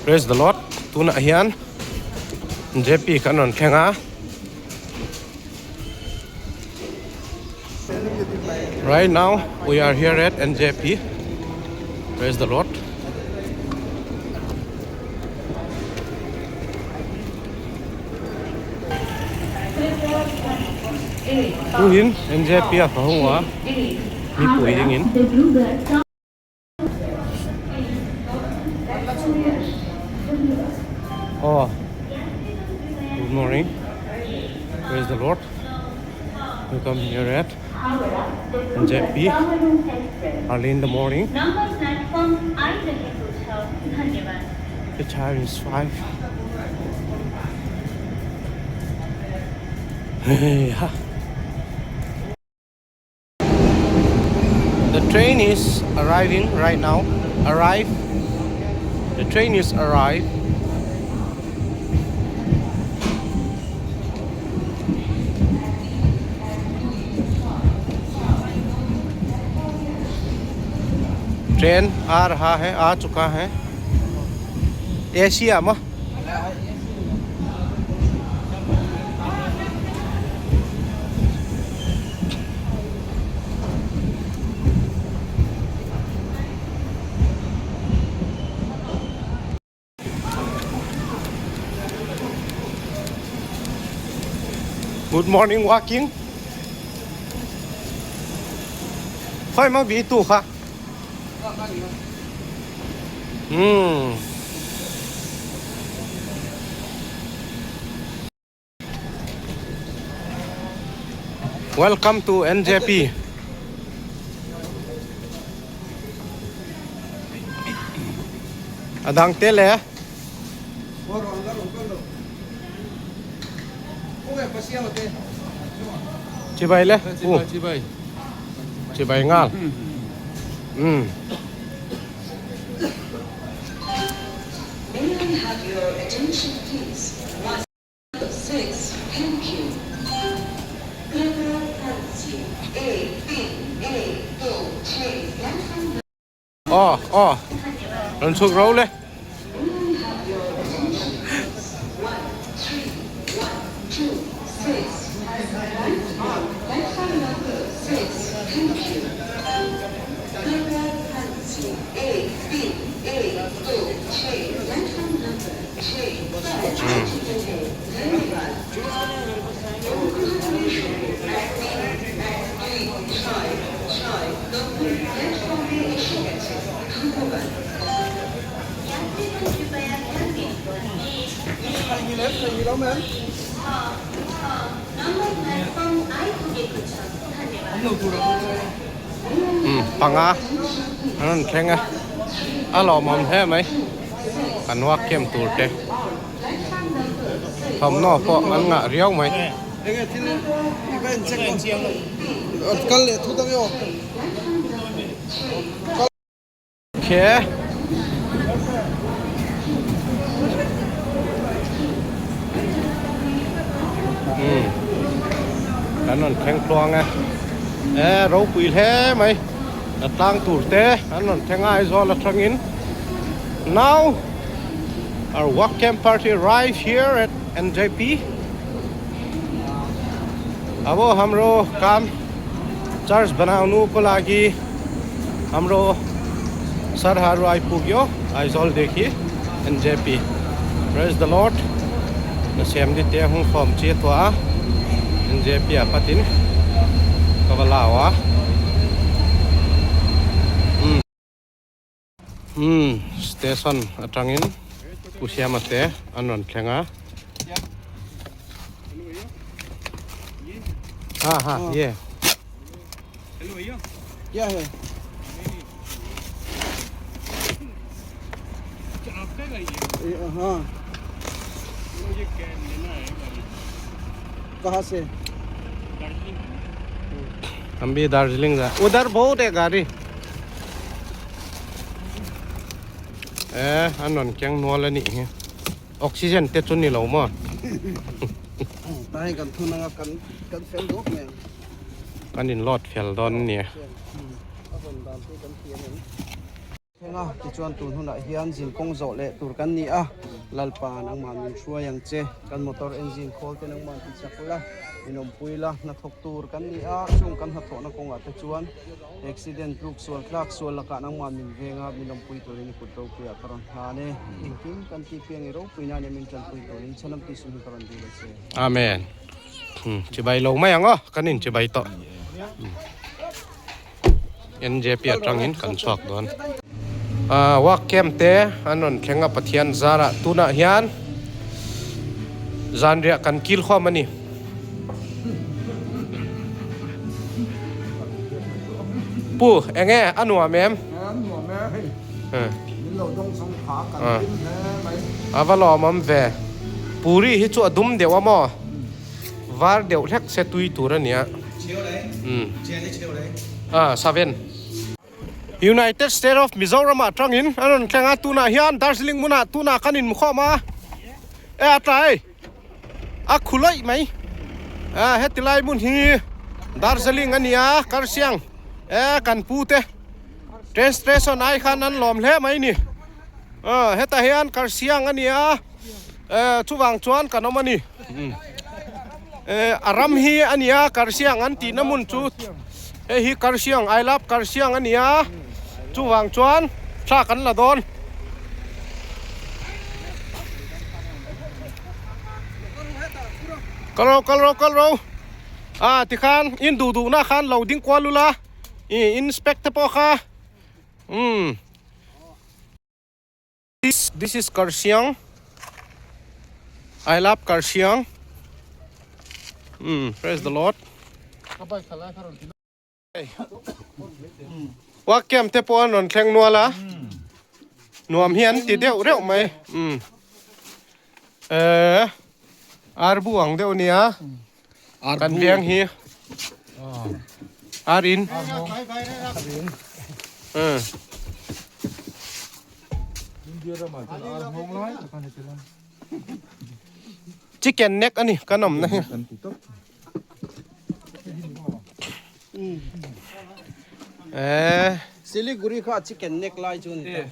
Praise the Lord tunah hian JP kan rawn thleng a right now we are here at NJP praise the Lord tuhin NJP a hma hung a mipui dingin. Oh, good morning. Praise the Lord. We come here at JP early in the morning. The time is 5. Hey, ha. The train is arriving right now. Arrive. The train is arrive. Train आ रहा है आ चुका है Asia मा Good morning walking. Khoi ma bi tu kha. Hmm. Welcome to NJP. A dang te le. Chibai le. Chibai. Chibai ngal. Um. May I have your attention please? One, 6, thank you. Aw aw rawn chhuk ro le. Panga an rawn thleng a a lawmawm hle mai kan walk camp tur te. Thawmhnaw pawh an ngah riau mai. Khe. Umm. Kan rawn thleng tluang e. E ropui hle mai. A tlang tur te an rawn thleng a Aizawl atangin. Now our work camp party arrive here at NJP. Abo hamro kam church बनाउनु को लागि हाम्रो सरहरू आइपुग्यो आइजलदेखि NJP. Praise the Lord. Na siam di te hung form chi tua NJP a patin ka va lau a. Um. Umm station atangin Pu Siama te an rawn thleng a. Ha ha ye. Hum bhi Darjeeling ja udhar bahut hai gari. E an rawn keng nual a nih hi oxygen te chu ni lo maw. Ta hi kan thun anga kan kan fel dawk mai ang. Kan in load fel dawn a nia. A rawn dan te kan thiam em. Thleng a, tichuan tun hunah hian zin kawng zawh leh tur kan ni a, Lalpa nangmah min hruai ang che, kan motor engine khawl te nangmah ti chak la, min awmpui la, hnathawk tur kan ni a, chung kan hnathawhna kawngah te chuan accident tluk sual tlak sual lakah nangmah min veng a, min awmpui turin i kut ropuiah ka rawn hlan e, engkim kan tih piang i ropui nan em min tanpui turin chhanam tih sum hi ka rawn dil a che. Amen. Chibai lo mai ang aw, kan inchibai tawh. NJP atangin kan chhuak dawn. Ahh work camp te an rawn thleng a Pathian zarah tunah hian zanriah kan kil khawm a ni. Pu enge a nuam em? A va lawmawm ve. Puri hi chu a dum deuh a maw? Var deuh hlek se tui tur a nia. Ah, seven. United State of Mizoram ah tangin an rawn thleng a, tunah hian Darjeeling hmunah tunah kan inmukhawm a. E a tlai a khu laih mai. Ah, heti lai hmun hi Darjeeling a nia, Karsiang e kan pu te train station ai khan an lawm hle mai ni. Ah, hetah hian Karsiang a nia. Eh chuvang chuan kan awm a ni. Eh a ram hi a nia Karsiang an tihna hmun chu hei hi Karsiang I love Karsiang a nia chuvang chuan thla kan la dawn. Kal ro kal ro kal ro ah tikhan in duh duhna khan lo ding kual ula ih inspect te pawh kha umm. This is Karsiang. I love Karsiang. Praise the Lord. Work camp te pawh an rawn thleng nual a. Nuam hi an ti deuh reuh mai. Eh, arbu ang deuh nia. Kan veng hi. Ar in. Chicken neck ani kan awm na hi. Eh. Siliguri kha chicken neck lai chu ni ta.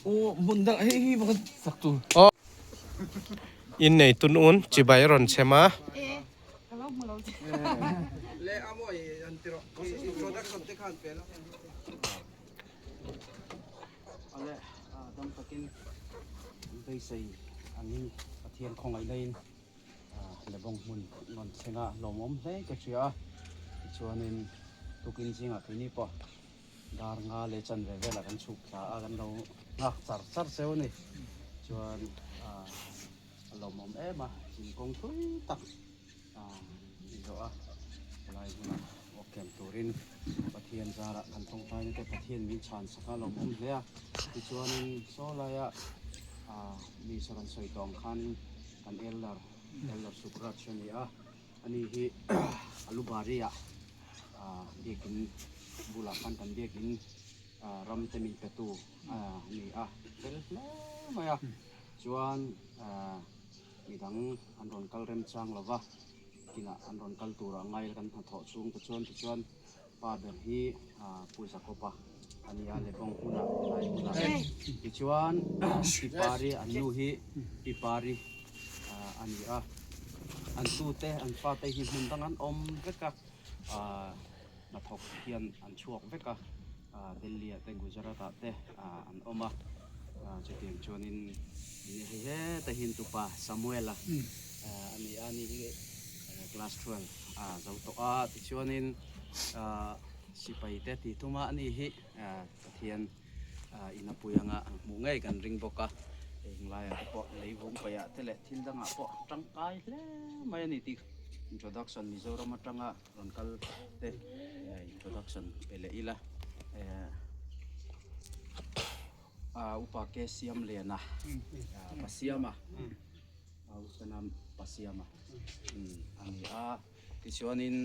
Aw hmun dang hei hi va sak tu. Innei tun un chibai a rawn chhem a. Lebawng hmun rawn thleng a lawmawm hle ka hria a tichuanin tukin zingah keini pawh dar nga leh chanve velah kan chhuk thla a kan lo nghak char char cheu a ni chuan ah a lawmawm em a zinkawng thui tak ah ni zawh a helai hmunah walk camp turin Pathian zarah kan tawngtaina te Pathian min chhan sak a lawmawm hle a tichuanin saw laia ah mi saw kan sawi tawng khanin kan elder elder Sukraj a ni a ani hi Alubari ah ah biakin bulah khan kan biakin ah ram te min pe tu a ni a fel hle mai a chuan ah midang an rawn kal remchang lo va kinah an rawn kal turah ngai kan hnathawh chhung te chuan tichuan pa ber hi ah Pu Jacob-a a ni a Lebawng hmunah helai hmunah tichuan Pipari an nu hi Pipari ah a ni a an tute an fate hi hmun dang an awm vek a ah hnathawk hian an chhuak vek a ah Delhi ah te Gujarat ah te ah an awm a ah chutiang chuanin hei heta hi tupa Samuel-a ah a ni a ni hi class 12 ah zo tawh a tichuanin ah sipai te tih thum a ani hi ah Pathian ah in a pui anga hmuh ngei kan ring bawk a eng laiah te pawh lei vung paihah te leh thil dangah pawh tangkai hle mai a ni tih introduction Mizoram atanga rawn kal te introduction pe leh ila eh ah upa ke siam liana pa siama usanam pa siama a ni a tichuanin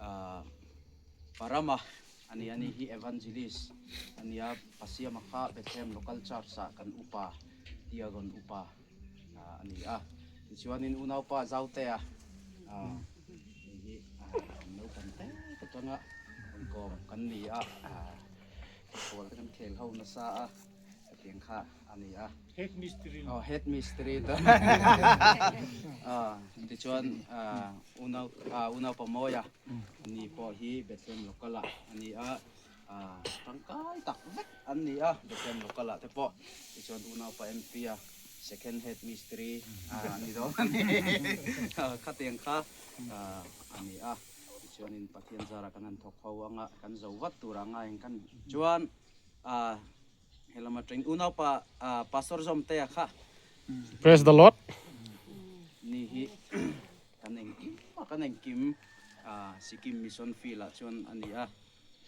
ah parama ani ani hi evangelist ania pa siama kha Bethlehem local church ah kan upa Tiagon upa a ni a tichuanin unaupa Zautea ah hei hi an naupang te te tanga rawn kawm kan ni a. Football te kan khel ho nasa a hetiang kha a ni a. Head mistri. Oh, head mistri te. Ah, tichuan ah unau ah unau pawmawia ani pawh hi Bethlehem local ah a ni a. Ah tangkai tak vek an ni a Bethlehem local ah te pawh tichuan unaupa MP a second head mistri ah a ni dawn a ni. Khatiang kha ah a ni a. Tichuanin Pathian zara kan han thawk ho anga kan zo vat tur a ngaiin kan chuan ah helam atangin unaupa ah Pastor Zawmtea kha Praise the Lord. Ni hi kan engkim a kan engkim ah Sikkim Mission Field ah chuan a ni a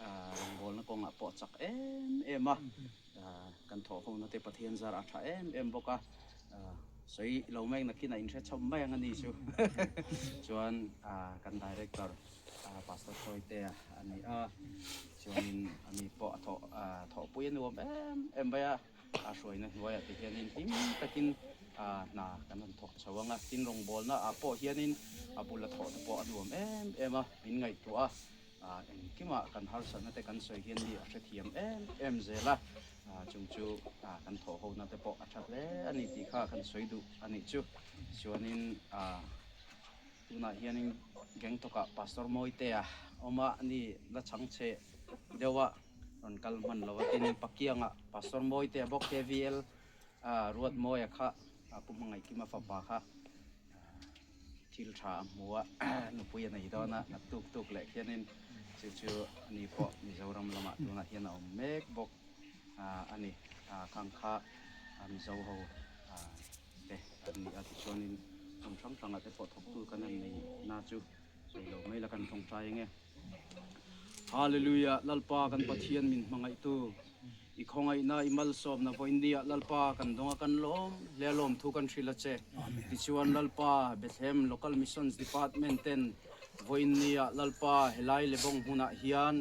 ah rawngbawlna kawngah pawh chak em em a ah kan thawh ho na te Pathian zar a tha em em bawk a ah sawi lo mek nakin a inhre chawp mai ang a ni chu chuan ah kan director ah Pastor Hruaitea a ni a chuanin ani pawh a thawh ah thawhpui a nuam em em mai a a hruaina hnuaiah te hianin hlim takin ah hna kan rawn thawk chho ang a tin rawngbawlna ah pawh hianin a bula thawh te pawh a nuam em em a min ngaihtuah a ah engkimah kan harsatna te kan sawi hian mi a hrethiam em em zel a ah chung chu ah kan thawh ho na te pawh a tha hle a ni tih kha kan sawi duh a nih chu chuanin ah tunah hianin Gangtok ah Pastor Mawitea awm a ni la chhang chhe deuh a rawn kal hman lo a tin Pakianga Pastor Mawitea bawk KVL ah Ruatmawia kha a Pu Hmangaihkima fapa kha Thil tha a hmu a, nupui a nei dawn a, a tuk tuk leh khianin chu chu ani pawh Mizoram lamah tunah hian a awm mek bawk a ni. Khang kha Mizo ho te an ni a, tichuanin hmun hrang hrangah te pawh thawktu kan han nei na chu sawi lo mai la kan tawngtai ange. Hallelujah Lalpa kan Pathian min hmangaihtu I khawngaihna i malsawmna vawinia Lalpa kan dawnga kan lawm hle a lawmthu kan hrilh a che. Tichuan Lalpa Bethlehem Local Missions Department ten vawinia Lalpa helai Lebong hmunah hian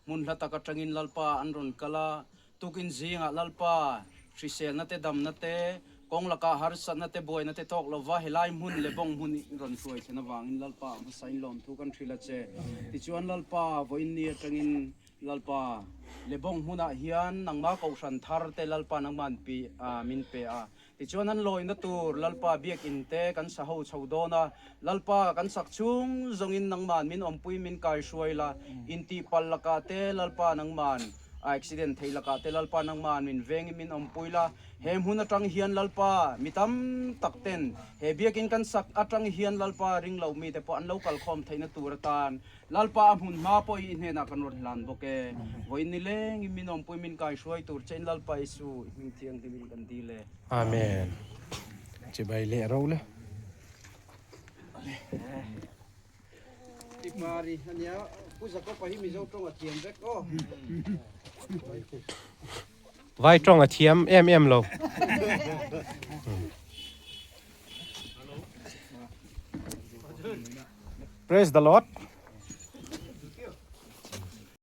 hmun hla tak atangin Lalpa an rawn kal a, tukin zingah Lalpa hriselna te damna te Kawng lakah harsatna te buaina te tawk lova helai hmun leh bawng hmun i rawn hruai thlen avangin Lalpa a hmasain lawmthu kan hrilh a che. Tichuan Lalpa, vawiin ni atangin Lalpa leh bawng hmunah hian nangmah kohhran thar te Lalpa nangmah an pi a, min pe a. Tichuan an lawina tur Lalpa biakinn te kan sa ho chho dawn a, Lalpa kan sak chhung zawngin nangmah min awmpui min kaihruai la, intihpalh lakah te Lalpa nangmah a accident theih lakah te Lalpa nangmah min vengin min awmpui la. He hmun atang hian Lalpa mi tam tak ten he biakin kan sak atang hian Lalpa ring lo mite pawh an lo kal khawm theihna tur atan Lalpa a hmun hma pawh hi i hnenah kan rawn hlan bawk e. Vawiin nilengin min awmpui min kaihruai tur chein Lalpa Isu i hming thianghlimin kan dil e. Amen. Chibai leh ro le. Tipari ania Pu Jacob-a hi Mizo tawng a thiam vek aw. Vai tawng a thiam em em lo. Praise the Lord.